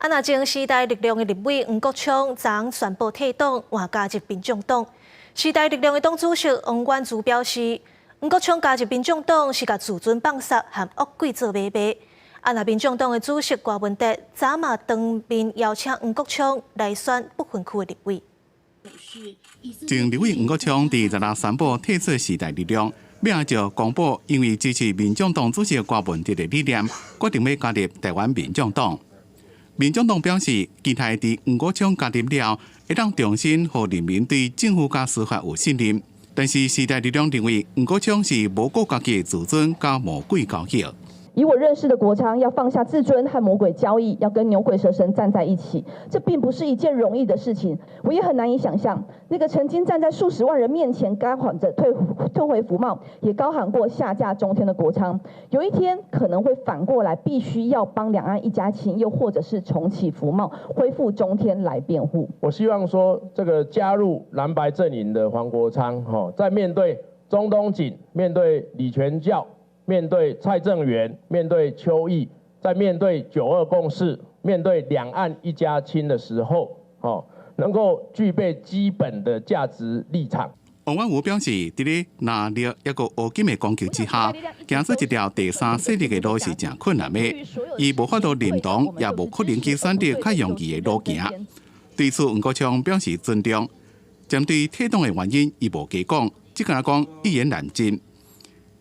啊，若前時代力量的立委黃國昌昨昏宣布退黨，換加入民眾黨。時代力量的黨主席王遠珠表示，黃國昌加入民眾黨是共自尊放殺，和惡鬼做買賣。啊，若民眾黨的主席柯文哲早嘛當面邀請黃國昌來選不分區的立委。前立委黃國昌佇26宣布退出時代力量，尾仔就公布因為支持民眾黨主席柯文哲的理念，決定欲加入台灣民眾黨。民眾黨表示，期待佇黃國昌加入了後，會當重新予人民對政府佮司法有信任。但是時代力量認為黃國昌是無顧家己的自尊佮魔鬼交易。以我認識的國昌，要放下自尊和魔鬼交易，要跟牛鬼蛇神站在一起，這並不是一件容易的事情。我也很難以想象，那個曾經站在數十萬人面前高喊着退回服貿，也高喊過下架中天的國昌，有一天可能會反過來，必須要幫兩岸一家親，又或者是重啟服貿，恢復中天來辯護。我希望說，這個加入藍白陣營的黃國昌，在面對鍾東錦，面對李全教，面對蔡正元，面對邱毅，在面對九二共識，面對兩岸一家親的時候，能夠具備基本的價值立場。王婉如表示，佇咧藍綠抑閣烏金的攻擊之下，行出一條第三勢力的路是誠困難的。伊無法度認同，也無可能去選擇較容易的路行。對此，黃國昌表示尊重。針對退黨的原因，伊無加講，只敢講一言難盡。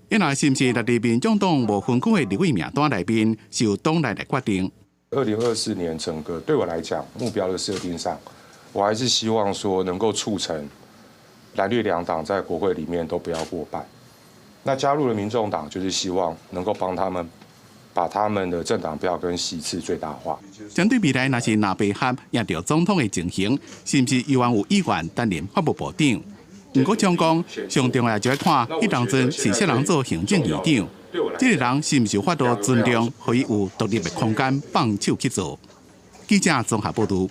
伊若是毋是列入民眾黨無分區的立委名單內面，是由黨內來決定。 2024年整個對我來講目標的設定上，我還是希望說能夠促成藍綠兩黨在國會裡面都不要過半。那加入了民眾黨，就是希望能夠幫他們把他們的政黨票跟席次最大化。針對未來若是藍白合贏著總統的情形，是毋是猶原有意願擔任法務部長？黃國昌講，上重要就愛看彼當陣是啥人做行政院長，這個人是毋是有法度尊重，予伊有獨立的空間放手去做。記者綜合報導。